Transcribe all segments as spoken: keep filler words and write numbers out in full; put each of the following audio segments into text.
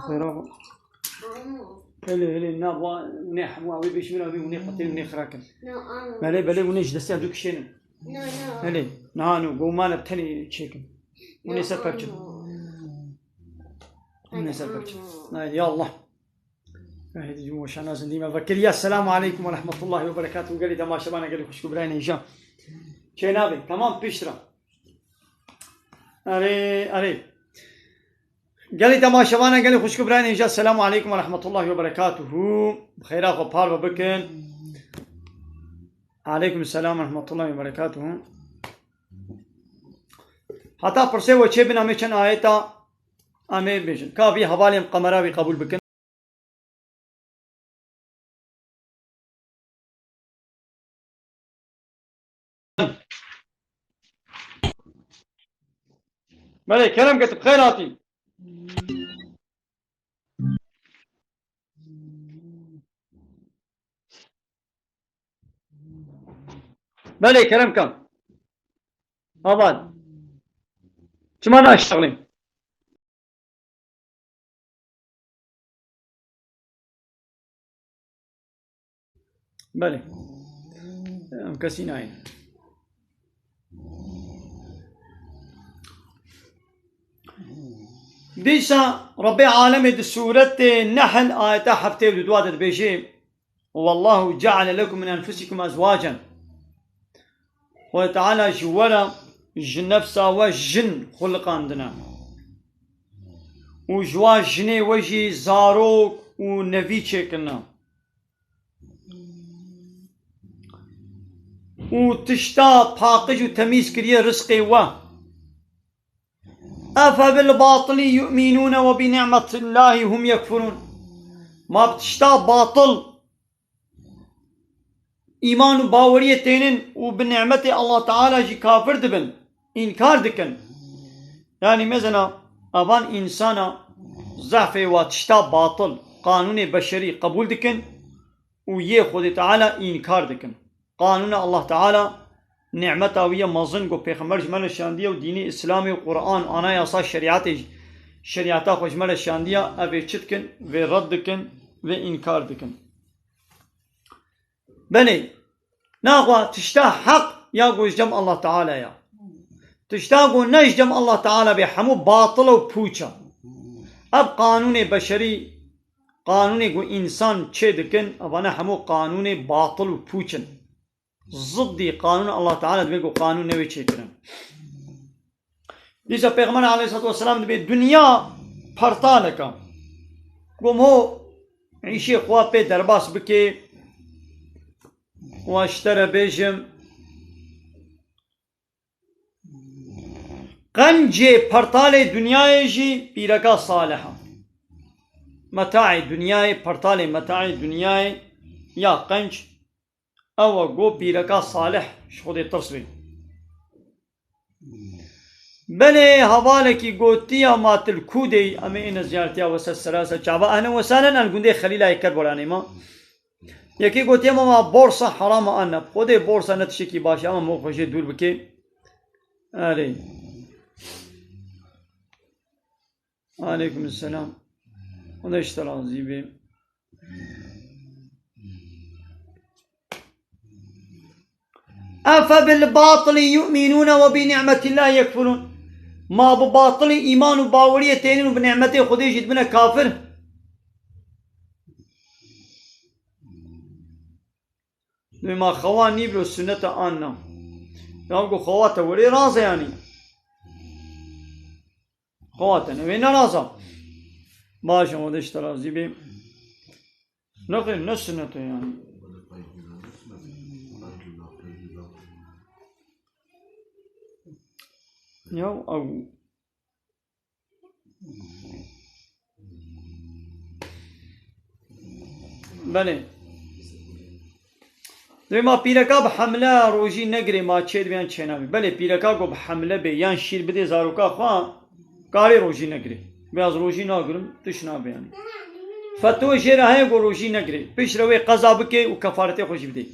Xêra. Hele, hele, na, wa, ne, wa, wê bêjin, wê, wê, wê, xatir, wê, xira kin. Belê, belê, wê ji destê dû kişênin. Hele, na, no, go mane tenê çêkin. Wê ser perçin. Wê ser perçin. Ay, ya Allah. Hêdî cumhur şanazin dîme vekiriya. Selamu aleykum ve rahmetullahi ve berekatuhu. Gelî temaşebana, gelî xwişk û birayên hêja. Çênabê, tamam, pişt re. Erê, erê. Gelî temaşevana, gelî xwişk û birayên hêja, selamu aleykum ve rahmetullahi ve berekatuhu. Bi xêra xwe parve bikin. Aleykum selam ve rahmetullahi ve berekatuhu. Heta pirsê we çêbin, em ê çend ayeta em ê bêjin. Ka vî hevalên qemera vî qebûl bikin. Belê, kerem ke tu bi xêr hatî. Belê, kerem ke. Aval. Çima naştexlî? Belê. Em kesî nayên. Dîsa Rebbê Alemê di sûretê Nehl ayeta heftê û dua de dibêje: "Wallahu ceale lekum min enfusikum ezwacen." Xwedê Teala ji we re, ji nefsa we jin xuliqandine. Û ji wa jinê we jî zarok û nevî çêkirine. Û tişta paqij û temîz kiriye rizqê we. Efe bil batili yu'minûne ve bi ni'metillahî hum yekfurûn. Ma bi tişta batil îman û baweriyê tênin û bi ni'metê Allah Teala jî kafir dibin, înkar dikin. Yanî mezena avan însana zehfê wa tişta batil, qanûnê beşerî qebûl dikin û yê Xwedê Teala înkar dikin. Qanûna Allah Teala, nîmeta wî ye mezin ku Pêxember ji me re şandiye û dînê Îslamê û Quran, anayasa şerîetê, şerîeta xwe ji me re şandiye, ev ê çi dikin? Vê red dikin, vê înkar dikin. Belê, naxwe tişta heq ya ku ji cem Allah Teala ya. Tişta ku ne ji cem Allah Teala bê, hemû batil û pûç e. Ev qanûnê beşerî, qanûnê ku însan çê dikin, evane hemû qanûnê batil û pûç in. Ziddî qanûna Allah Teala dibe ku qanûn newê çêkirin. Dîsa Pêxember aleyhissalatu vesselam dibê dinya pertalek e. Gom ho îşê xwe pê derbas bikê û ez ji te re bêjim, qencê pertalê dinyayê jî pîreka salih e. Metaê dinyayê, pertalê metaê dinyayê ya qenc, ew e ku pîreka salih ji Xwedê tirs bê. Belê hevalekî gotiya ma tu li ku de yî, em ê êne ziyaretiya we ser sera ser çava. Ehlen we sehlen, em gundê Xelîlayê Kerbolanê ma. Yekê gotiye ma, ma borsa heram e an ne. Xwedê borsa ne tiştekî baş e, ama mo xwe jê dûr bike. Erê. Aleykum selam. Xwedê ji te razî be. Efe bil batili yu'minûne ve bi ni'metillahî yekfurûn. Ma bi batilî îman û baweriyê tênin û bi ni'metê Xwedê jî dibine kafir? Dê ma xewa nîbro sunnete an na. Ya ku xewa te werê raze yanî. Xewa te newê ne raza. Baş e, Xwedê ji te razî bê. Nexêr, ne sunnete yanî. Ya ew. Belê. Dê ma pîreka bi hemle rojî negirê, ma çê dibe yan çê nabê. Belê, pîreka ku bi hemle bê yan şîr bidê zaroka xwe, karê rojî negirê. Biraz rojî nagirim, tişt nabe yanî. Fetwa jê re heye ku rojî negirê. Piştre wê qeza bike û kefaretê xwe jî bidê.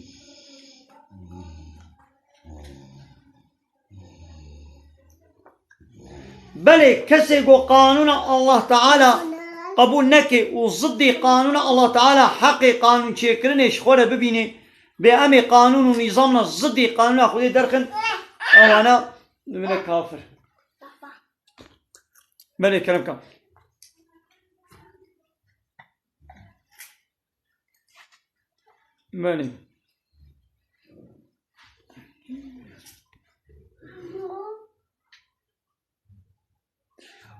Belê, kesê ku qanûna Allah Teala qebûl neke û ziddî qanûna Allah Teala, heqê qanûn çêkirinê ji xwe re bibîne, bê em ê qanûn û nîzamna ziddî qanûna Xwedê derxin, ewana dibine kafir. Belê, kerem ka. Belê.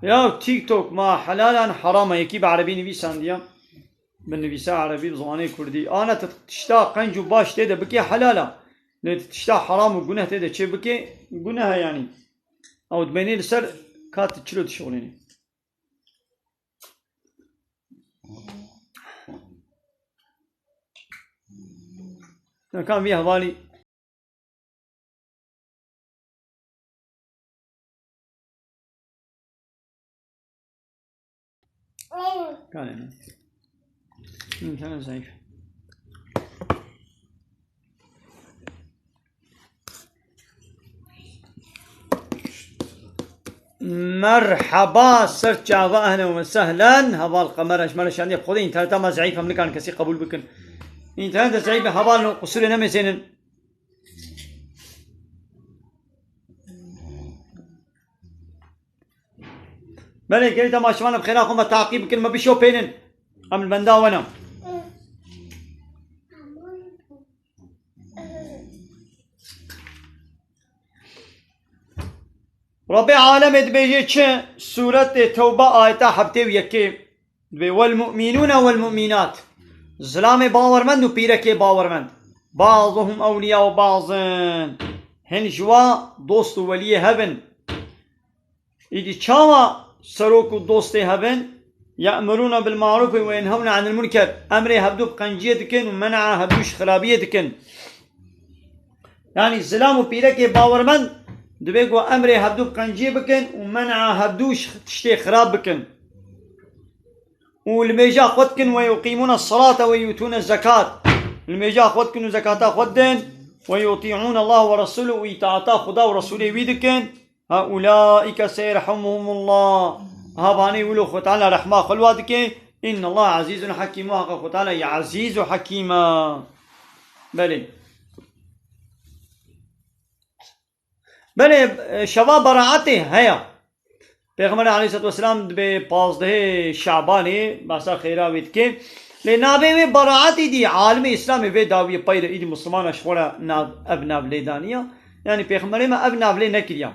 Ya TikTok ma helal an heram e? Yekî bi erebî nivîsandiye. Bi nivîsa erebî, bi ziwanê kurdî. Ana tu tişta qenc û baş tê de bikê helal a. Lê tu tişta heram û guneh tê de çê bikê, guneh e yanî. Ew dibênê li ser ka tu çilo dişixulînî. Nekan vî hevalî. Kane ne? Hı, kane zayıf. Merhaba, ser çava, ehlen ve sehlen. Heval Qemer, ez ji me re şandiye. Xwedê înterneta me zeîf em nikan kesî qebûl bikin. Înterneta zeîf e, heval, no qusûrê nemêsênin. Belê, gelî temaşevan bi xêra xwe me taqîb bikin, me bişopênin. Em li benda we ne. Rebbê alemê dibêje çi? Sûretê Tewbe ayeta heftê û yekê dibê, "Wel mu'minûne wel mu'minat." Zilamê bawermend û pîrekê bawermend. "Ba'duhum ewliya'u ba'din." Hin ji wa dost û weliyê hev in. Îdî çawa serok û dostê hev in? "Ye'murûne bil ma'rûfî ve yenhewne anil munker." Emrê hevdû bi qenciyê dikin û men'a hevdû ji xirabiyê dikin. Yanî zilam û pîrekê bawermend dibê ku emrê hevdû bi qenciyê bikin û men'a hevdû ji tiştê xirab bikin. Û li mêja xwe dikin, "Ve yuqîmûne selate ve yutûne zekat." Li mêja xwe dikin û zekata xwe didin. "Ve yutî'ûne Allah ve Resûlû", û îtaata Xuda û Resûlê wî dikin. "Haulâike seyerhamuhumullah." Ha vanê wilo Xwe Teala rehma xwe li wa dike. "Innallaha azîzun hakîm." Muhaqa Xwe Teala ya ezîz û hakîm e. Belê. Belê, e, şeva beraetê heye. Pêxemberê aleyhisselatu vesselam dibê pazdehê Şabanê behsa xêra wê dike. Lê navê wê beraetê dî alimê Îslamê vê dawiyê peyre îdî Mislimana ji xwe re nav, ev nav lê daniya. Yanî Pêxemberê me ev nav lê nekiriya.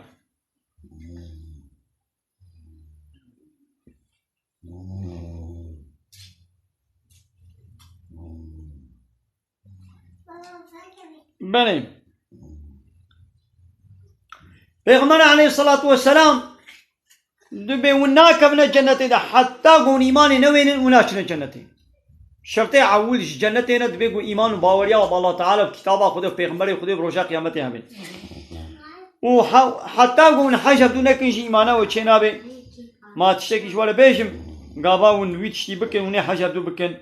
Belê. Pêxember aleyhissalatu vesselam dibê hûn nakevine cennetê de heta ku hûn îmanê newênin, hûn naçine cennetê. Şertê ewil ji cennetê ne dibê ku îman û baweriya bi Allah Teala, bi kitaba Xwedê, bi pêxemberê Xwedê, bi roja qiyametê hebe. Û he-, heta ku hûn hej hevdû nekin jî îmana we çênabe. Ma tiştekî ji we re bêjim, gava hûn wî tiştî bikin, hûn ê hej hevdû bikin.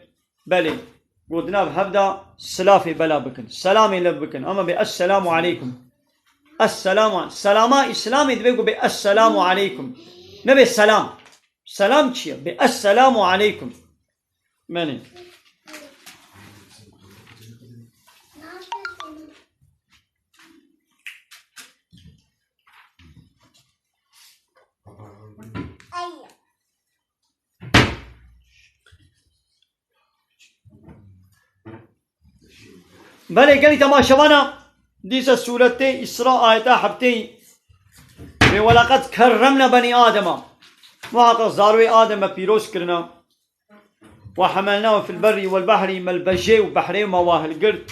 Belê. Got di nav hev de silafê bela bikin. Selamê lev bikin. Ama bê esselamu aleykum. Esselamu, selama Îslamê dibe ku bê esselamu aleykum. Nebe selam. Selam çi ye? Bê esselamu aleykum. Belê. Belê gelî temaşevana, dîsa sûretê Îsra ayeta hefteyî vê, "Welaqad kerremna benî Adema." Muhaqeq zarwê Adem me pîroz kirina. "Ve hamelnahum fil berri vel bahri", me li bejê û behrê me wa hilgirt.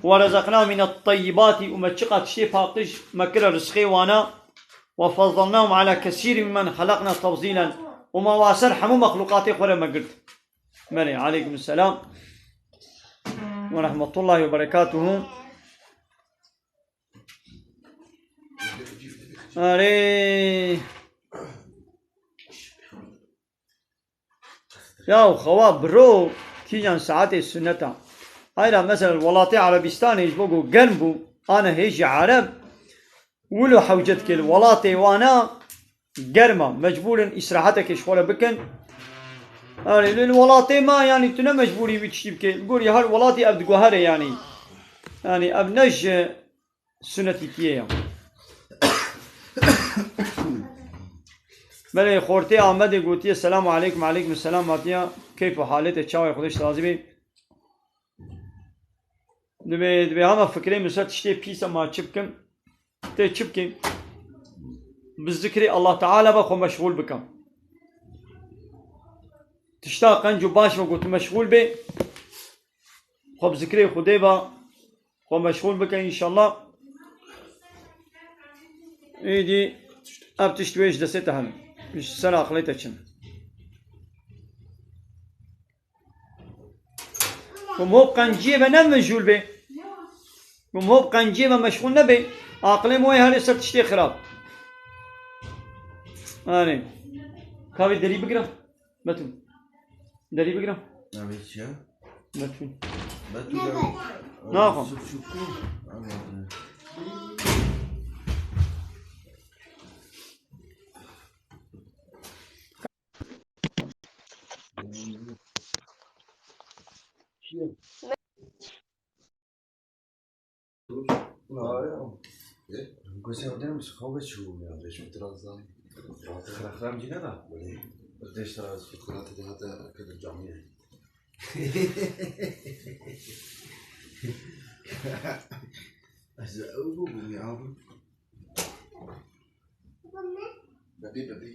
"Ve rezaqnahum minet teyyibati", û me çiqa tiştê paqij me kire rizqê wana. "Ve fazzalnahum ala kesîrin mimmen xelaqna tefzîlen", û me wa ser hemû mexlûqatê xwe re me girt. Belê, aleykum selam ve rahmetullahi ve berekatuhu. Erê. Ya xewa biro, kîjan saetê sunneta. Ayra mesela welatê Erebistanê ji bo ku germ bû, ana hêjî Ereb, wilo hewce dike li welatê wana germ a, mecbûr in îstiraheteke ji xwe re bikin. Yanî li welatê me, yanî tu ne mecbûrî wî tiştî bikê. Li gorî her welatî ev diguhere yanî. Yanî ev ne ji sunetîtiyê ya. Belê xortê Amedê gotiye, "Selamu aleykum." "Aleykum selam." Hatiya keyf û halê te çawa ye, Xwedê ji te razî bê. Divê, divê hema fikrê min ser tiştê pîs e, ma çi bikim? Tê çi bikî? Bi zikrê Allah Teala ve xwe meşxûl bikim. Tişta qenc û baş ve ku tu meşxûl bê, xwe bi zikrê Xwedê ve xwe meşxûl bike înşallah. Êdî ev tişt wê ji destê te hene. Ji ser aqilê te çin. Ku mov qenciyê ve ne meşgûl bê. Ku mov qenciyê ve meşgûl nebe. Aqilê mov ê herê ser tiştê xirab. Anê. Ka vê derî bigira. Betûn. Derî bigira. Navê çi ye? Betûn. Betûn. Naxwe. Sirçûkû. Anladım. Gozê ew derim ji xew ve çûbûm ya. Beş metre azdan. Xirexirem cî neda? Belê. Beş metre az. Xirexirate de hate kete camiye. Ez ew bûbûm ya. Bebê, bebê.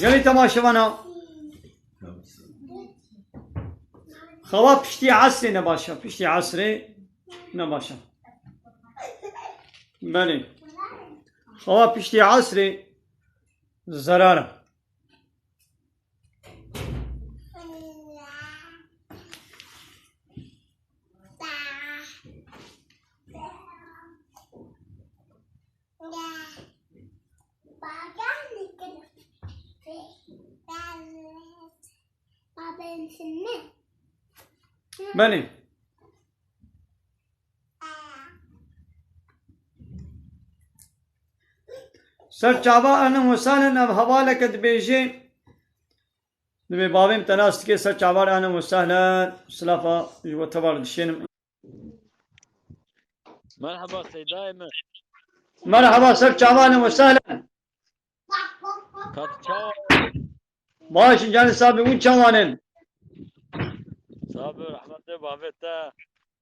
Gelî temaşevana. Xewa piştî esrê ne baş e, piştî esrê ne baş e. Belê. Xewa piştî esrê zerar e. Belê. Ser çava, ehlen we sehlen, ev hevaleke dibêje. Divê bavê min te nas dike, ser çava, ehlen we sehlen, silafa ji we tevar dişênim. Merhaba Seydayê min. Merhaba, ser çava, ehlen we sehlen. Kat çawa? Baş in canê sabê, hûn çawan in? Sabê, rehmetê bavê te.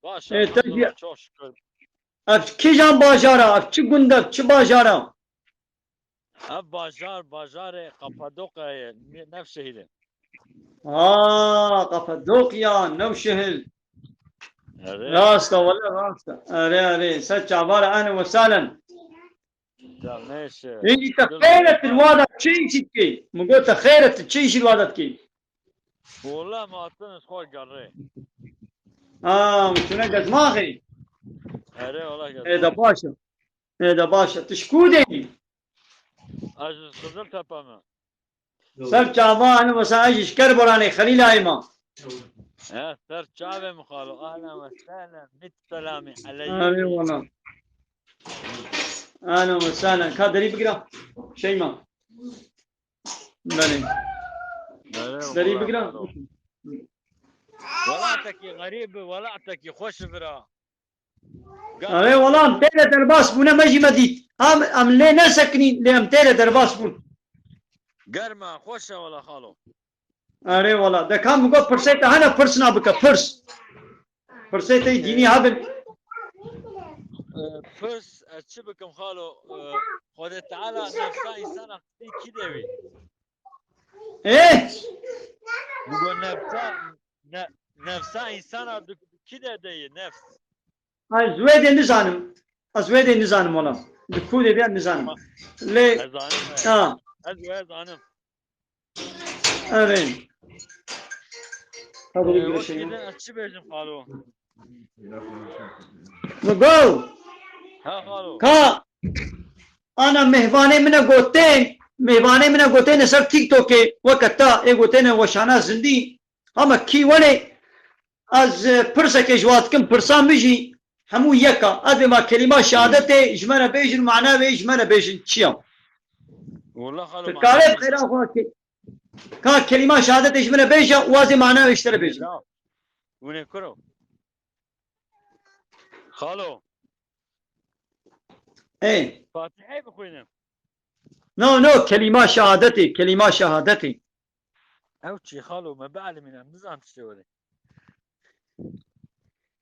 Baş, Ê, te elhamdulillah, jî- çok şükür. Ev kîjan bajara, ev çi gund e, ev çi bajara? Ev bajar, bajarê Kapadokyayê, Nevşehirê. Ha, Kapadokya, Nevşehir. Erê. Rast e, wele rast e. Erê, erê. Ser çavara, ehlen we sehlen. Canê şe. Êdî te xêr e, tu li wa de çi îşî dikî? Min got te xêr e, tu çi îşî li wa de dikî? Wala, ma hatin ji xwe gerê. Ha, min çûne gezmaxê. Erê, wala, gezmax. Ê de baş e. Ê de baş e. Tu ji ku de yî? Ez ji Qiziltepe me. Ser çava, ehlen we sehlen, ez jî ji Kerboranê, Xelîlayê me. He, ser çavê min xalo. Ehlen we sehlen. Mit selamî aleykum. Erê wala. Ehlen we sehlen. Ka derî bigira. Şeyma. Belê. Erê, Derî wala, bigira. Xalo. Welatekî xerîb, welatekî xweş vira. Erê wala, em têde derbas bûne, me jî me dît. Em, em lê nesekinîn, lê em têde derbas bûn. Germ e, xweş e wala xalo. Erê wala, de ka min got pirsê te hene, pirsna bike, pirs. Pirsê te dînî hebin. E, pirs, ez çi bikim xalo? E, Xwedê Teala nefsa însana kî de wî? Ê? Min got nefsa, ne-, nefsa însana di, di kî de de ye, nefs? Ez wê dê nizanim. Ez wê dê nizanim wala. Di ku de bîya nizanim. Lê, Ez zanim, ha. Ez wê zanim. Erê. Hadi Ee, bir hoş şey. Geldin, ez çi bêjim xalo? Min got. Ha xalo. Ka ana mêvanê min e gotên, mêvanê min e gotên ser TikTokê, weke ta ê gotêne weşana zindî. Ama kî wenê, ez, e, pirsekê ji wa dikim, pirsa min jî hemû yek a. Ez dê ma kelîma şehadetê ji me re bêjin, mana wê ji me re bêjin çi ya? Wala xalo, Tu mana kare nizan. Xêra xwe ke-, ka kelîma şehadetê ji min re bêje û ez ê mana wê ji te re bêjim. La. Hûn ê kuro. Xalo. Ê. Fatiheyê bixwînim. No, no, kelîma şehadetê, kelîma şehadetê. Ew çi xalo, me bielîmîne, em nizanim tiştê werê.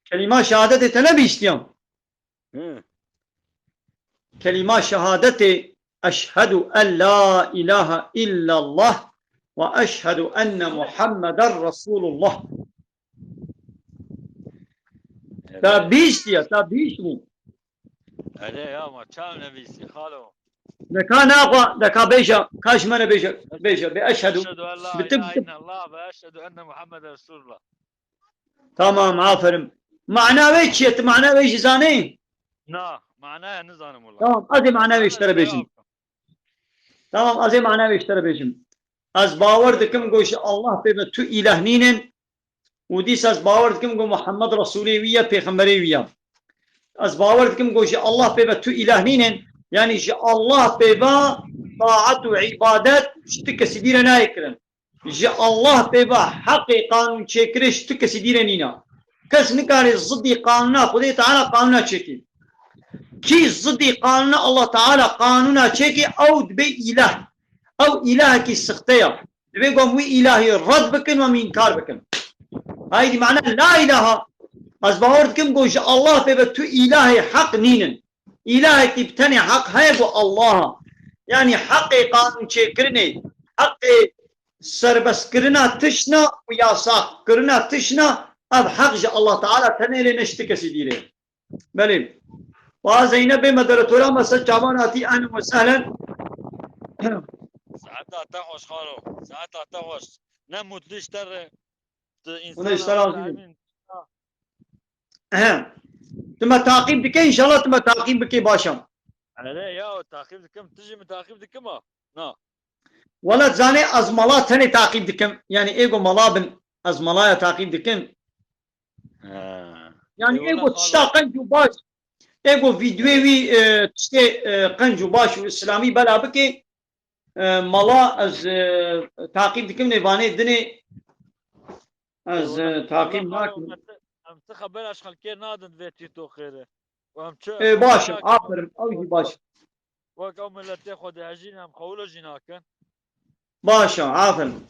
Kelîma şehadetê te nebîştiyan. Hı. Kelîma şehadetê eşhedû en la ilahe illallah ve eşhedû enne Muhammeden Resulullah. Te bîştiye, te bîştî. Erê ya, ma çav nebîsî xalo. Deka naxwa, deka bêje, ka ji me re bêje, bêje, bê eşhedû. Eşhedû en la Bitim, ilahe bitim. illallah ve eşhedû enne Muhammeden Resulullah. Tamam, aferin. Mana wê çi ye? Tu mana wê jî zanî? Na, manaya nizanim wala. Tamam, ez ê mana wê ji te re bêjim. Tamam, ez ê mana wê ji te re bêjim. Ez bawer dikim ku ji Allah pê ve tu îlah nînin û dîsa ez bawer dikim ku Muhammed Resûlê wî ye, pêxemberê wî ye. Ez bawer dikim ku ji Allah pê ve tu îlah nînin, yanî ji Allah pê ve taet û îbadet ji tu kesî dî re nayê kirin. Ji Allah pê ve heqê qanûn çêkirê ji tu kesî dî re nîne. Kes nikare zidî qanûna Xwedê Teala qanûna çêkê. Kî zidî qanûna Allah Teala qanûna çêkê, ew dibe îlah. Ew îlahekî sixte ye. Divê ku em wî îlahî red bikin û em înkar bikin. Haydî mana la îlaha. Ez bawer dikim ku ji Allah pê ve tu îlahê heq nînin. Îlahekî bi tenê heq heye ku Allah e. Yanî heqê qanûn çêkirinê, heqê serbestkirina tişna û yasaqkirina tişna, ev heq ji Allah Teala tenê lê ne ji ti kesî dî re. Belê. Wa Zeynep bê moderatora me ser çavan hatî, ehlen ve sehlen. Saeta te xweş xalo. Saeta te xweş. Ne mutlu ji te re. Tu Hûn ê ji te razî bin. Emin. Ehem. Tu me taqîb dike, înşallah tu me taqîb bike, baş e. Erê ya, taqîb dikim. Tu jî min taqîb dikim ha. Na. Wela zanê ez mala tenê taqîb dikim. Yanî ê ku mala bin, ez malaya taqîb dikim. Ha. Yanî Eyvallah, ê ku tişta xalo. Qenc û Baş, ê ku vîdyoyê wî, e, tiştê, e, Qenc û Baş û Îslamî bela bike, e, mala ez, e, taqîb dikim, nê vanê dinê ez, e, Eyvallah. taqîb Eyvallah, nakim. xalo, em ti, em ti xebera ji xelkê nadin vê TikTokê re. Û em çi, E, em baş çi e, nakin? aferin, ew jî baş. Wek ew milletê xwe dihejîn, em xewilo jî nakin. Baş e, aferin.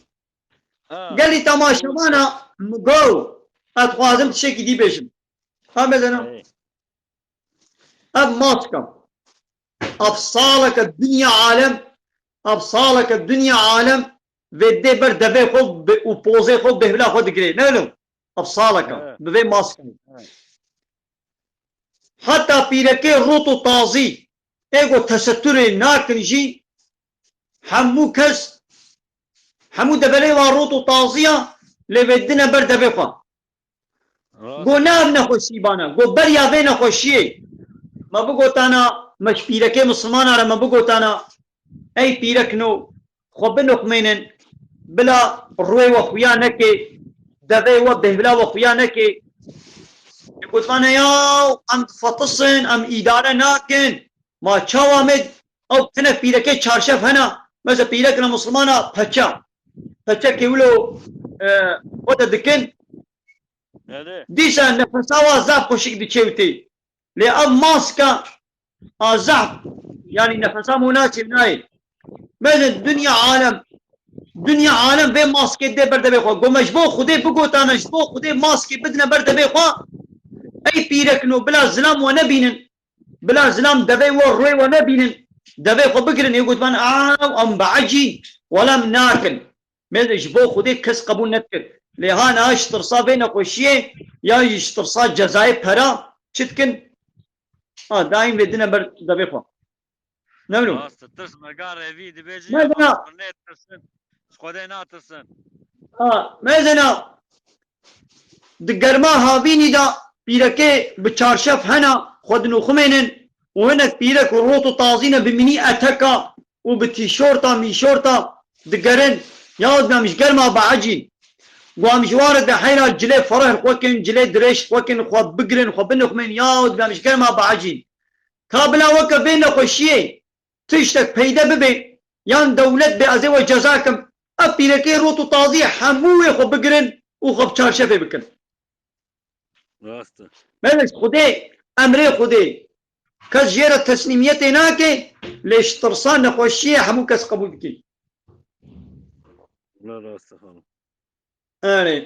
Ha. Gelî temaşevana min got, ez dixwazim tiştekî dî bêjim. Ha, mezena. Hey. Ev mask e. Ev saleke dinya alem, ev saleke dinya alem vê dê ber devê xwe bi-, û pozê xwe, bêhvila xwe digirê. Ne wilo? Ev saleke. Evet. Bi vê maskê. Evet. Heta pîrekê rût û tazî, ê ku teseturê nakin jî, hemû kes, hemû deverê wa rût û tazî ya, lê vê dine ber devê xwe. Rast. Go ne ev nexweşî bana, go beriya vê nexweşiyê. Me bigotana, me ji pîrekê misilmana re me bigotana, ey pîrekno, xwe binuxmênin, bila rûyê we xuya neke, devê we bêhvila we xuya neke. Gotmane ya, em difetisin, em îdare nakin. Ma çawa me ew hinek pîrekê çarşef hena, mesela pîrekina misilmana peça. Peçekê wilo, e, xwe de dikin. Erê. Dîsa nefesa wa zaf xweşik diçe û tê. Lê ev maska a zaf, yanî nefesa min naçe nayê. Mezin dinya alem, dinya alem vê maskê dê ber devê xwe. Go me ji bo Xwedê bigotane, ji bo Xwedê maskê bidine ber devê xwe. Ey pîrekno, bila zilam we nebînin. Bila zilam devê we, rûyê we nebînin. Devê xwe bigirin, ê gotman, aw, em biecîn, wela em nakin. Mêze ji bo Xwedê kes qebûl nedikir. Lê ha niha ji tirsa vê nexweşiyê ya jî ji tirsa cezayê pera çi dikin? Ha, daîm vê dine ber devê xwe. Ne wilo? Rast, tirs me ga revî dibêjin, Mezena. Nêtirsin. Ji Xwedê natirsin. Ha, mezena. Di germa havînî de pîrekê bi çarşef hena xwe dinûximênin û hinek pîrek rot û tazî ne bi mînî eteka û bi tîşorta mîşorta digerin. Ya dibêm ji germa biecîn. Gu em ji wan re de heyra cilê fereh xwe kin, cilê dirêj xwe kin, xwe bigirin, xwe binuxmên. Ya dibêm ji germa biecîn. Ka bila weke vê nexweşiyê tiştek peyde bibe, yan dewlet bê ez ê we ceza kim. Ev pîrekê rot û tazî hemû wê xwe bigirin û xwe bi çarşefê bikin. Rast e. Belê ji Xwedê, emrê Xwedê. Kes jê re teslîmiyetê nake, lê ji tirsa nexweşiyê hemû kes qebûl dike. Wala rast e xalo. Erê.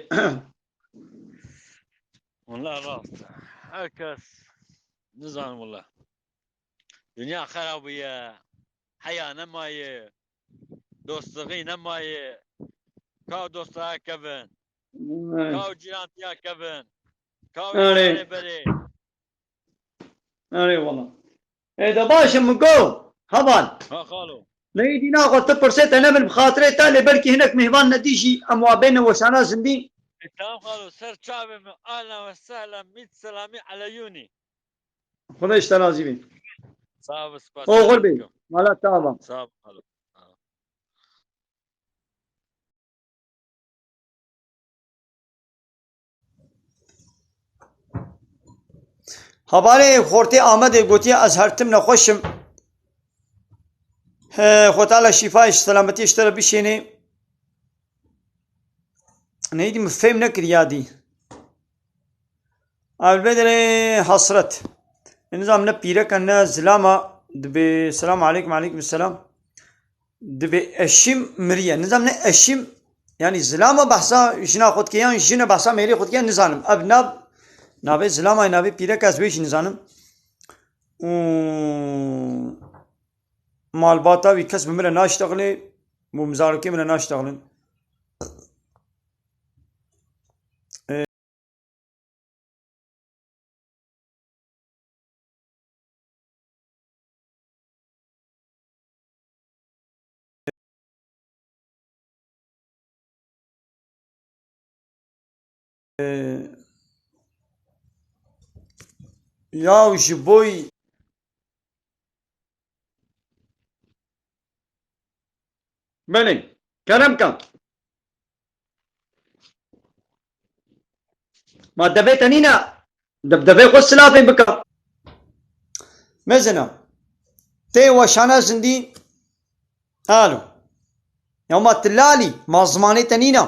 Wala rast e. Her kes nizanim wala. Dinya xera bûye. Heya nemaye. Dostluğî nemaye. Ka dostluğa kevin. Ay. Ka cîrantiya kevin. Ka Erê. Îsraîlê berê. Erê wala. Ê de baş e min go. Heval. Ha xalo. Neyê dîna xwe tu pirsê te nebin bi xatirê te lê belkî hinek mêvan nedî jî em wa bêne weşana zindî. E, tamam xalo, ser çavê min. Ahlen ve sehlen, mît selamî eleyûnî. Xwedê ji te razî bê. Sağ ol, spas. Oxir bê. Mala te ava. Sağ ol xalo. Sağ ol. Hevalê xortê Amedê gotiye, ez her tim nexweş im. He, Xwe Teala şîfayê ji selametiyê ji te re bişênê. Neyî dî min fêm nekiriya dî. Elbedere Hasret. Nizam ne pîrek e ne zilam e. Dibê selam aleykum, aleykum selam. Dibê eşîm miriye. Nizam ne eşîm, yanî zilama behsa jina xwe dike yan jine behsa mêrê xwe dike, nizanim. Ev nav, navê zilama, navê pîrek ez wê jî nizanim. Û malbata wî kes bi min re naştexilê, û mizarokê min re naştexilin. Ya ji boy Belê. Kerem ka. Ma devê te nîne, de-, devê xwe silafê bike. Mezina. Tê weşana zindî. Alo. Ya ma tilalî, ma zimanê te nîne.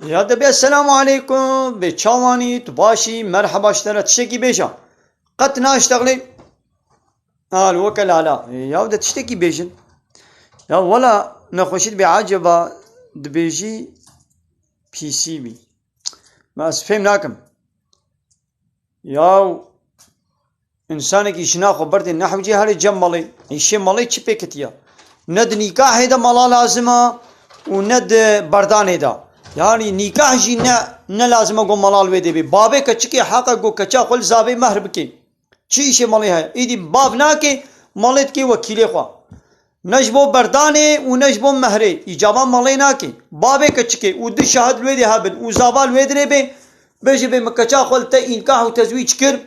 Ya de bê, "Selamu aleykum, bê çawanî, tu başî, merheba ji te re, tiştekî bêje." Qet naştexlê. Al weke lala. Ya de tiştekî bêjin. Ya wela nexweşî dibê, acaba dibêjî pîsî bî. Ma ez fêm nakim. Yaw, însanekî jina xwe berdê nehewcê herê cem malê. Îşê malê çi pêketiya? Ne di nîkahê de mala lazim a û ne di berdanê de. Yanî nîkah jî ne, ne lazim e ku mala li wê dê bê. Bavê keçikê heq e ku keça xwe li zavê mehr bike. Çi îşê malê heye? Îdî bav nake, malê dike wekîlê xwe. Ne ji bo berdanê û ne ji bo mehrê. Îcaba malê nake. Bavê keçikê û du şahid li wê dê hebin û zava li wê dirê bê, bêje bê, "Min keça xwe li te înkah û tezwîc kir."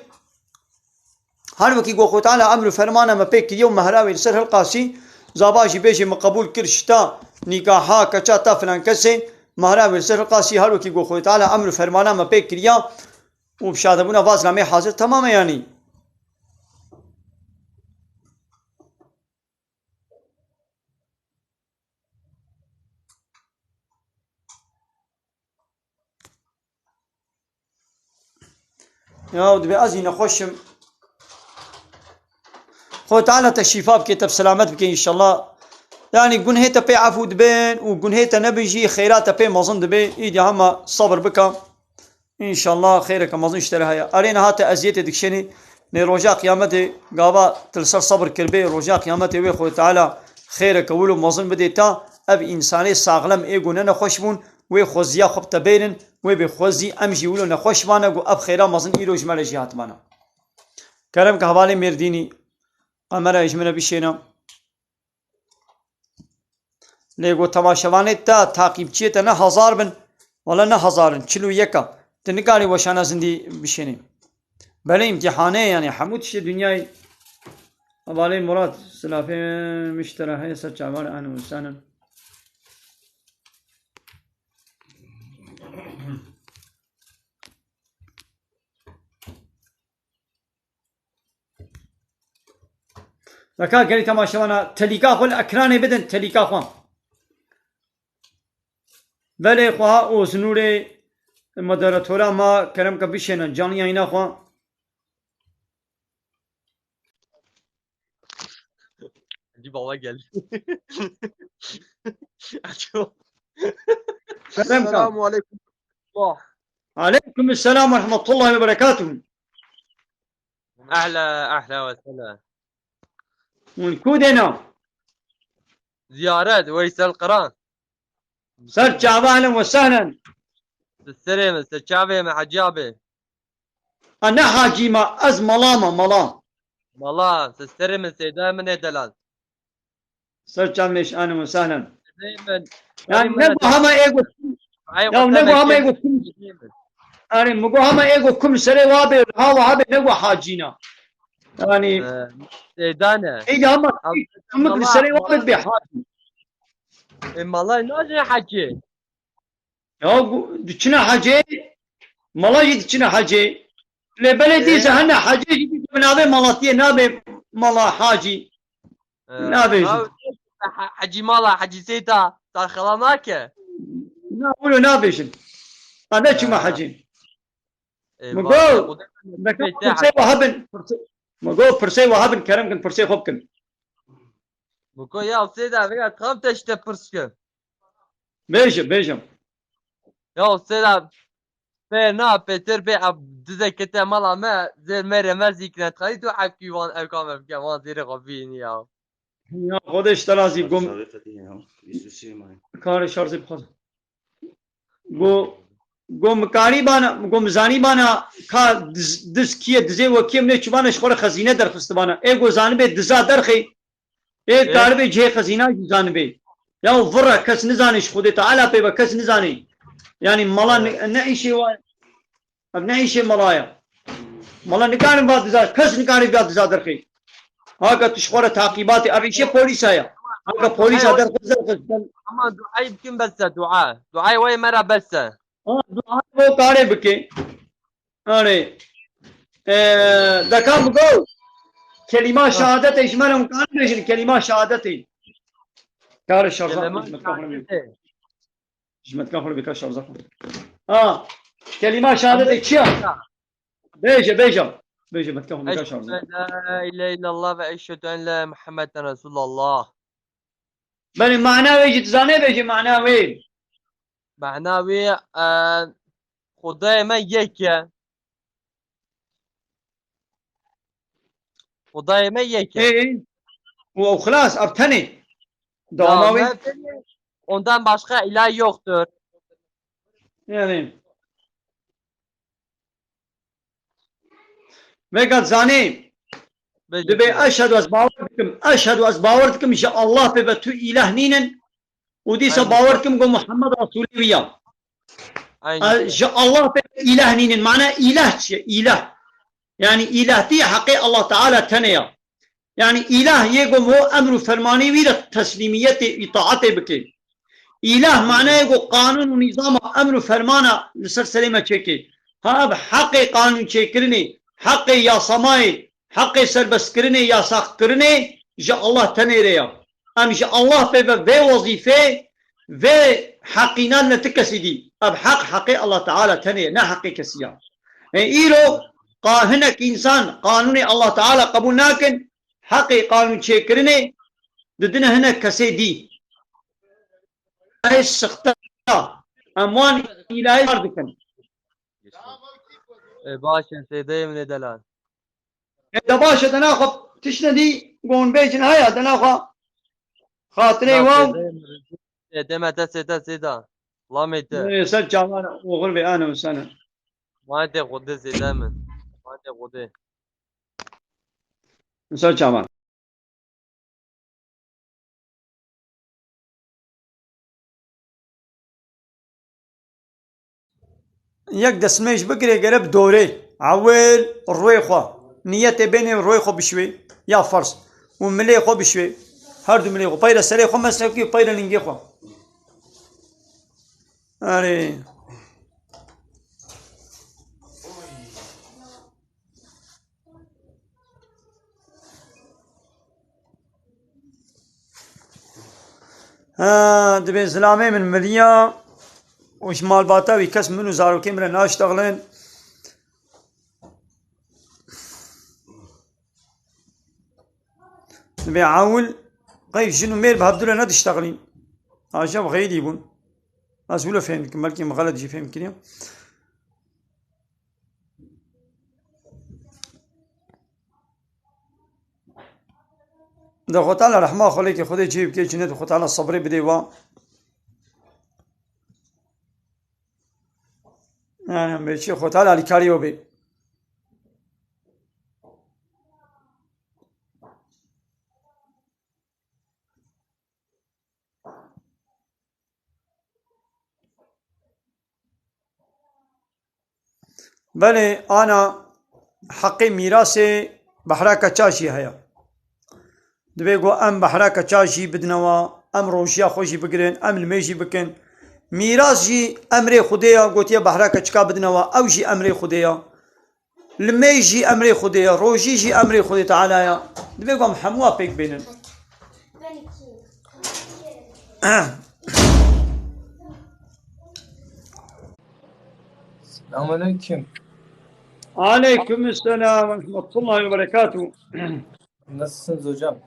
Her wekî ku Xwe Teala emr û fermana me pê kiriye û mehra wê li ser hilqasî, zava jî bêje, "Min qebûl kir ji te nîkaha keça te filan kesê, mehra wê li ser hilqasî." Her wekî ku Xwe Teala emr û fermana me pê kiriye û bi şadebûna va zilamê hazir, temam e yanî. Ya dibê ez jî nexweş im. Xwe Teala te şîfa bike, te bi selamet bike înşallah. Yanî gunhê te pê efû dibin û gunhê te nebin jî xêra te pê mezin dibe. Îdî hema sebir bike. Înşallah xêreke mezin ji te re heye. Erê niha te eziyetê dikişênî, nê roja qiyametê gava tu li ser sebir kiribê, roja qiyametê wê Xwedê Teala xêreke wilo mezin bidê te. Ev însanê saxlem ê ku ne nexweş bûn, wê xweziya xwe bi te bêrin, wê bê xwezî em jî wilo nexweş bane ku ev xêra mezin îro ji me re jî hatibana. Kerem ke hevalê Mêrdînî, kamera ji min re bişêne. Lê got, temaşevanê te, taqîbçiyê te ne hezar bin, wala ne hezar in, çil û yek a. Tu nikarî weşana zindî bişênî. Belê îmtîhanê, yanî hemû tiştê dinyayê. Hevalê Murat, silafê min ji te re heye ser çavan, ehlen û sehlen. Deka gelî temaşevana telîka xwe li ekranê bidin, telîka xwe. Belê xweha Oznûrê moderatora ma kerem ke bişêne canlı yayına xwe. Hacî baba geldi. Aço. Kerem ke. Selamu aleyküm. Aleyküm selam ve rahmetullahi ve berekatuhu. Ehla, ehla ve sehla. Hûn ku dêna? Ziyaret, Weysel Qiran. Ser çava, ehlen ve sehlen. Serê min, ser çavê min, Hecî abi. A ne hacî ma, ez mala ma, mala. Mala, ser serê min, seyda min ê delal. Ser çavê min, ehlen ve sehlen. Serê min, Yani serê min ne de bu hema ego. Ay, Ya ne bu hema ego kum. Serê min. Yani bu hema ego kum serê wa be, ha wa be ne bu hacîna. Yani Ee, seyda ne? Ey ama Al-, kum mala, serê wa be hacî. E, mala ne hacî? Ya, gu-, diçine hecê, mala jî diçine hecê. Lê belê Ê? dîse hene hecê jî dîse bi navê malatiyê nabe mala hacî. Ê, Nabêjin. ha, ha, hecî mala, hecî seyda, ta xela nake. Na, wilo nabêjin. Ha, ne çima Ê. hecê. Ê, Min baş e, got, Xwedê deke bê te pirsê hecî. wa hebin, pirsê, min got, pirsê wa hebin, kerem kin, pirsê xwe bikin. Min got, ya seyda, vêga tam te ji te pirs kim. Bêje, bêje. Ya seyda, pê na, pêtir pê, a, dizek kete mala me, zêr me re me zîkren. Xalî tu hevkî wan ew ka me bike, wan zêrê xwe bînî ya. Ya, Xwedê ji te razî, gom. Karê şarjê bixwaz. Go, go mikarî bana, go mizanî bana, ka diz, diz kiye, dizê we kiye, min ê çi bana, ji xwe re xezîne derxistibana. Ê go zanibê diza derxê, Ê, Ê? karibê cihê xezîna jî zanibê. Ya vira kes nizanê ji Xwedê Teala pê ve kes nizanê. Yani mala Ê. ne, ne îşê wa, ev ne îşê mala ya. Mala nikarin va diza, kes nikarin va diza derxê. Haka tu ji xwe re taqîbatê, ev îşê polîsa ya. Haka polîsa derxist, derxist. Ama duayê bikin bes e, dua. Duayê wê me re bes e. Ha, dua bo karê bike. Erê. Ee, deka bigo. Kelîma Ha. şehadetê ji me re hûn karin bêjin, kelîma şehadetê. Kar şarja, Kelîma hizmetka xwe re bike. şehadetê. Hizmetka xwe re bike şarja xwe. Ha. Kelîma şehadetê çi ya? Bêje, bêje. Bêje, hizmetka xwe re bike şarja. Eşhedü en la ilahe illallah ve eşhedü enne Muhammeden Resulallah. Belê mana wê jî dizanê, bêje mana wê. Mana wê, e, Xwedayê me yek e. Xwedayê me yek e. Ê, û ew xilas, ev tenê. Ya, Dewama wê. me tenê, ondan başka ilah yoktur. Yani. Vêga zanê, Bêje dibê şunu. Eşhedû ez bawer dikim, eşhedû ez bawer dikim ji Allah pê ve tu îlah nînin û dîsa Aynen. bawer dikim ku Muhammed Resulê wî ya. Aynen. Ez ji Allah pê îlah nînin. Mana îlah çi ye? Îlah. Yani îlahtî heqê Allah Teala tenê ya. Yani îlah yê ku mo emr û fermanê wî re teslîmiyetê, îtaetê bike. Îlah maneyê ku qanûn û nîzama emr û fermana li ser serê me çêke. Ha ev heqê qanûn çêkirinê, heqê yasamayê, heqê serbestkirinê, yasaqkirinê ji Allah tenê re ya. Em ji Allah pê ve vê wezîfê, vê heqînan li ti kesî dî. Ev heq, heqê Allah Teala tenê ye, ne heqê kesî ya. E, îro qa hinek însan qanûnê Allah Teala qebûl nakin, heqê qanûn çêkirinê didine hinek kesê dî. Ê sixte, em wan îlahî bar dikin. Ê, baş e, sêdeyê min ê delal. Ê, de baş e, de naxwe tişt nedî, gon bêjin haya, de naxwe xatirê Baş wan. e, sêdeyê min ê, deme te sêde sêda. Lamê te. Ê, ser çavan oxir ve ane û sene. Wan tê xwedê sêde min. Wan tê xwedê. Ser çavan. Yek destmêj bigire gere bi dorê. Ewil rûyê xwe. Niyetê bênê rûyê xwe bişwê. Ya ferz. Û milê xwe bişwê. Her du milê xwe. Peyre serê xwe mesekî û peyre lingê xwe. Erê. Ha, dibê zilamê min miriya û ji malbata wî kes min û zarokê min re naştexlin. Dibê ewil qey jin û mêr bi hevdu re nediştexlîn. Ajev xeyrî bûn. Ez wilo fêm dikim, belkî min xelet jî fêm kiriye. De Xwe Teala rehma xwe lêkê Xwedê cihê bike, cinê de Xwe Teala sebrê bidê wa. Yani, em bê çi Xwe Teala alîkarî we bê. Belê, ana heqê mîrasê behra keça jî heye. Dibê ku em behra keça jî bidinewa, em rojiya xwe jî bigirin, em limê jî bikin. Mîras jî emrê Xwedê ya, gotiye behra keçika bidinewa, ew jî emrê Xwedê ya. Limê jî emrê Xwedê ya, rojî jî emrê Xwedê Teala ya. Dibê ku em hemû pêk bênin. Selamünaleyküm. Aleyküm selam ve rahmetullahi ve berekatuhu. Nasılsınız hocam?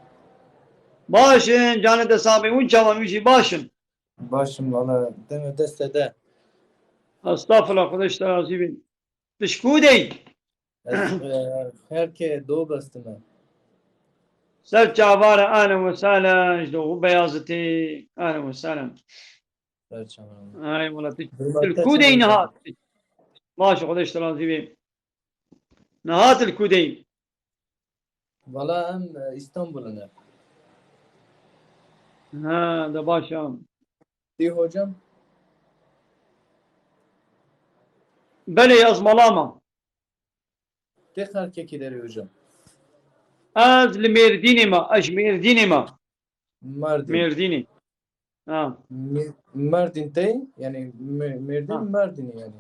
Başın, canı da sabi, un çavan, un jî başın. Başım valla, deme deste de. Estağfurullah, Xwedê ji te razî bin. Tu ji ku dey? Ez, e, xerkê do bestime. Ser çavara, ahlen ve sahlen, ji Doğu Beyazıt'ı, ahlen ve sahlen. Ser çavara. Ay, wala, tu, Hürmetler tu li ku dey sana niha? Baş, Xwedê ji te razî be. Niha tu li ku dey? Valla em, e, İstanbul'un hep. Ha, de baş a. Di hocam? Belê, ez mala me. Tê xelkekî derê hocam. Ez li Mêrdînê me, ez ji Mêrdînê me. Mardin. Mêrdînê. Ha. Mi-, Mardin tey, yani Me-, Mêrdin, Ha. Mardinî yani.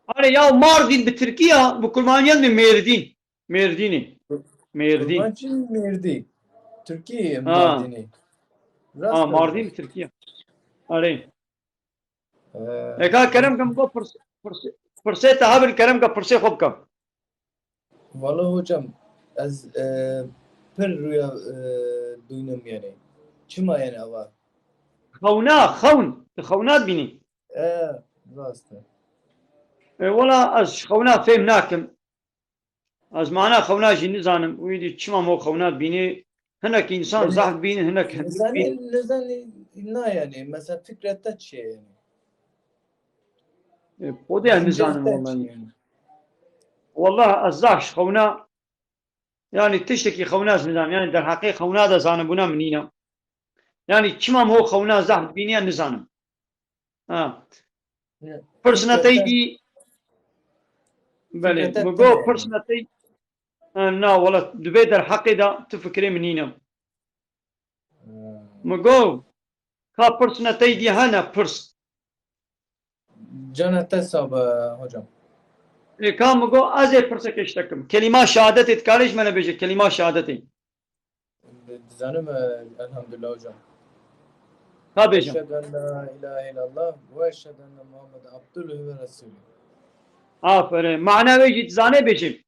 Are ya, Mardin bi Tirkî ya, bi Kurmancî ne Mêrdîn. Mêrdînê. Mêrdîn. Kurmancî Mêrdî. Tirkî Ha. Mardinî. Ha, Rast Mardin oldu. Bi Tirkî ya. Are. Ee, Eka kerem kim go pirs-, pirs-, pirsê te hebin kerem ke pirsê xwe bikim. Valla hocam, ez, e, pir rüya, e, duydum yani. Çima yani ava? Xewna, xewn. Tu xewna dibînî? E, rast e. E, wala ez ji xewna fêm nakim. Ez mana xewna jî nizanim. Wî dî çima mo xewna dibînî? Hinek însan Yani, zehf dibînin, hinek hindî nizanî, dibînin. Nizanî, na yani. Mesela fikret te çi ye yani? E, xwedê ez nizanim Düşüncen te çi wallahî. Yani? Wallah ez zaf ji xewna, yani tiştekî xewna ez nizanim. Yani derheqê xewna de zanibûna min nîne. Yani çima min o xewna zaf dibîniye nizanim. Ha. Ne? Pirsine Fikret te teydî, belê, Fikret te mi te go yani. Pirsine tey-, ha, na, wala, dibê derheqê de tu fikirê min nîne. Hmm. Mi go, ka pirsine teydî hene, pirs. Cana te sağ be hocam. Ê, ka mi go, ez ê pirseke ji te kim. Kelîma şehadetê dikarê ji me re bêje, kelîma şehadetê. Dizanim, e, elhamdülillah hocam. Ka bêje. Eşhedü en la ilahe illallah ve eşhedü enne Muhammed abdühü ve resulü. Aferin. Mana wê jî dizanê bêjim.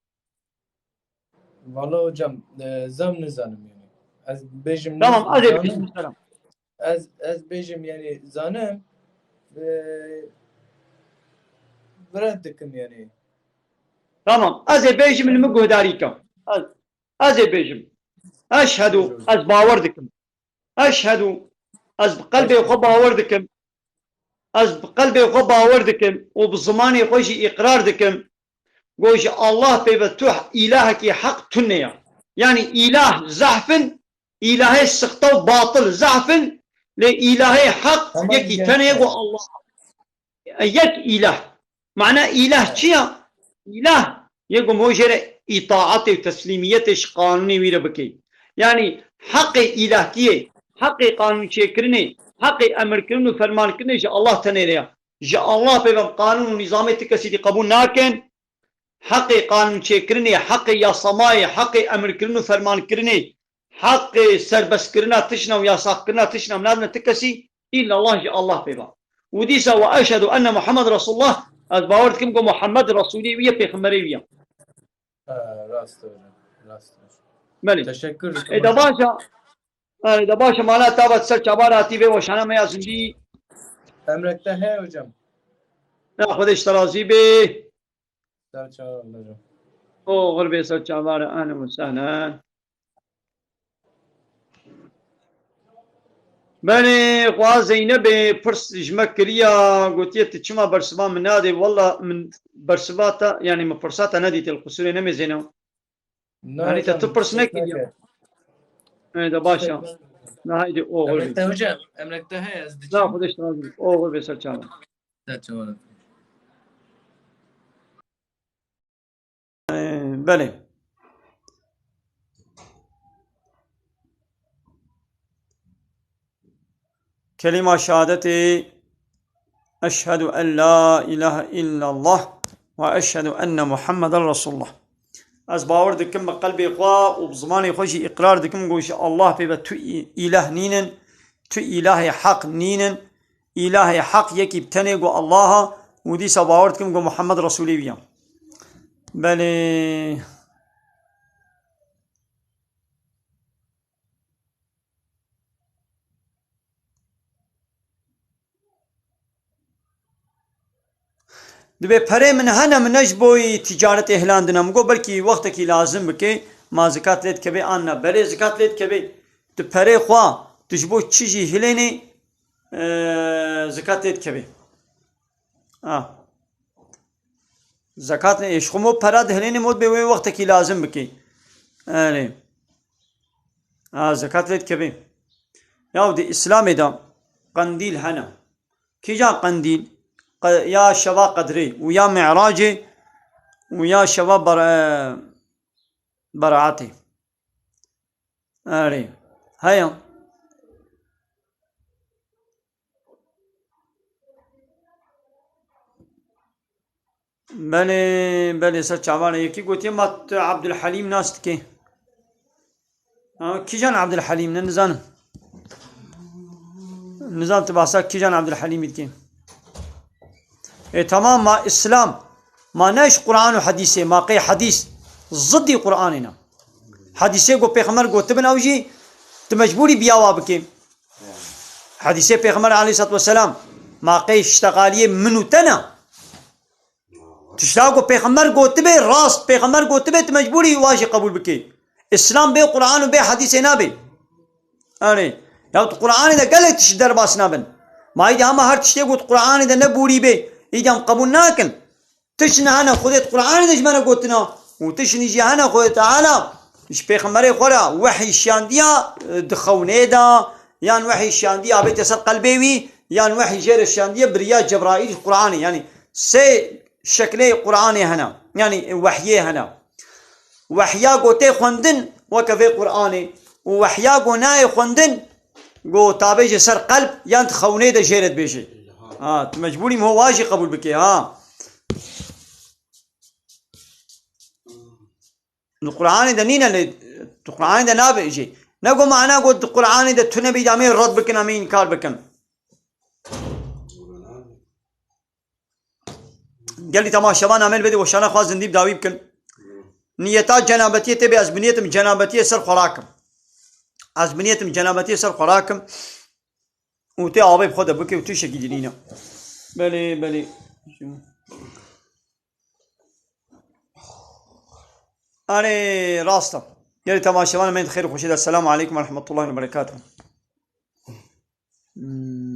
Valla hocam, e, zam nizanim yani. Ez bêjim Tamam, niz-, ez ê nizanim. Bêjim, selam. Ez, ez bêjim yani zanim, e, vira dikim yani. Tamam, ez ê bêjim li min guhdarî ke. Ez, ez ê bêjim. Eşhedû, Bêjim. Ez bawer dikim. Eşhedû, ez bi qelbê xwe bawer dikim. Ez bi qelbê xwe bawer dikim û bi zimanê xwe jî îqrar dikim. Go ji Allah pê ve tu îlahekî heq tune ye. Yani îlah zehf in, îlahê sixte û batil zehf in, lê îlahê heq Ama yekî îlah tenê ye, go Allah. Yek îlah. Mana îlah çi ya? Îlah yê ku mo jê re îtaetê û teslîmiyetê ji qanûnê wî re bikey. Yanî heqê îlahkiyê, heqê qanûnçêkirinê, heqê emirkirin û fermankirinê ji Allah tenê re ya. Ji Allah pê ve qanûn û nîzamê ti kesî dî qebûl nakin. Heqê qanûnçêkirinê, heqê yasamayê, heqê emirkirin û fermankirinê, heqê serbestkirina tişna û yasaqkirina tişna em nadine ti kesî. Îllallah jî Allah pê ba. Û dîsa "Ve eşhedû enne Muhammed Resulullah", ez bawer dikim ku Muhammed Resulê wî ye, pêxemberê wî ye. Ha, rast e hocam. Rast e. Belê. Teşekkür ederim hocam. E, da başa. Erê, da başa, mala te be ser çava, hatî vê weşana me ya zindî. Emrek te heye hocam. Ya Xwedê ji te razî be. Ser çava hocam. Oxir be ser çava re, ehlen ve sehlen. Belê, xwa Zeynebê pirs ji me kiriya, gotiye, "Tu çima bersiva min nadê?" Walla min bersiva te, yanî min pirsa te nedîtê, li qusûrê nemê Zeyneb. Na, yanî te hocam, tu pirs nekiriye. Neke. Ê, de baş e. Na, haydi, oxir be. Emrek te hocam, emrek te heye, ez diçim. Na, Xwedê ji te razî be. Oxir be ser çava. Ser çava. Ee, belê. Kelîma şehadetê, "Eşhedû en la îlahe îllallah ve eşhedû enne Muhammeden Resulullah." Ez bawer dikim bi qelbê xwe û bi zimanê xwe jî îqrar dikim ku ji Allah pê ve tu î-, îlah nînin, tu îlahê heq nînin, Îlahê heq yekî bi tenê ku Allah a û dîsa bawer dikim ku Muhammed Resûlê wî ye. Belê. Dibê perê min hene, min ne ji bo ticaretê hilandine. Min got belkî wextekî lazim bike, ma zikat lê dikeve an ne. Belê zikat lê dikeve. Tu perê xwe, tu ji bo çi jî hilênê, e, zikat lê dikeve. Ha. Zekat ne, ji xwe mo pera dihilênê, mo dibê wê wextekî lazim bikê. Erê. Ha, zekat lê dikevê. Ya di Îslamê de qendîl hene. Kîjan qendîl? Qe-, ya şeva Qedrê û ya Mi'racê û ya şeva Ber-, Beraatê. Erê. Heye. Belê, belê, ser çavan e. Yekî gotiye, ma tu Abdulhalim nas dikê? Ha, kîjan Abdulhalim ne, nizanim. Nizan tu bahsa kîjan Abdulhalimî dikê? E, tamam, ma Îslam, ma ne ji Quran û hedîsê, ma qey hedîs zidî Quranê ne. Hedîsê ku Pêxember gotibin, ew jî tu mecbûrî biya wa bikê. Hedîsê Pêxember aleyhissalatu vesselam, ma qey şteqaliyê min û te ne. Tişta ku Pêxember gotibe, rast Pêxember gotibe, tu mecbûrî wa jî qebûl bikê. Îslam bê Quran û bê hedîsê nabe. Erê. Ya tu Quranê de gelek tişt derbas nabin. Ma îdî hema her tiştê ku tu Quranê de ne borî bê, îdî em qebûl nakin. Tişt ne hene Xwedê di Quranê de ji me re gotina. Û tişt jî hene Xwedê Teala ji Pêxemberê xwe re wehî şiyandiya, e, di xewnê de, yan wehî şiyandiya bête ser qelbê wî, yan wehî jê re şiyandiye biriya Cebraîl ji Quranê. Yanî sê şeklê Quranê hene. Yanî wehyê hene. Wehya ku tê xwendin weke vê Quranê û wehya ku nayê xwendin, ku tabê ji ser qelb yan di xewnê de jê re dibêje. Ha, tu mecbûrî ho wa jî qebûl bikê, ha. Di Quranê de nîne lê, di Quranê de nabe jî. Ne ku mana ku di Quranê de tune bî, da em ê red bikin, em ê înkar bikin. Gelî temaşevan, em ê li vê de weşana xwe zindî bi dawî bikin. Niyeta cenabetiyê tê bê, ez bi niyetim cenabetiyê ser xwe rakim. Ez bi niyetim cenabetiyê ser xwe rakim. Û tê avê bi xwe de bike û tiştekî dinîne. Belê, belê. Erê, rast e. Gelî temaşevan, em ê di xêr û xweşî de. Selamu aleykum ve rahmetullahi ve berekatuhu. Hmm.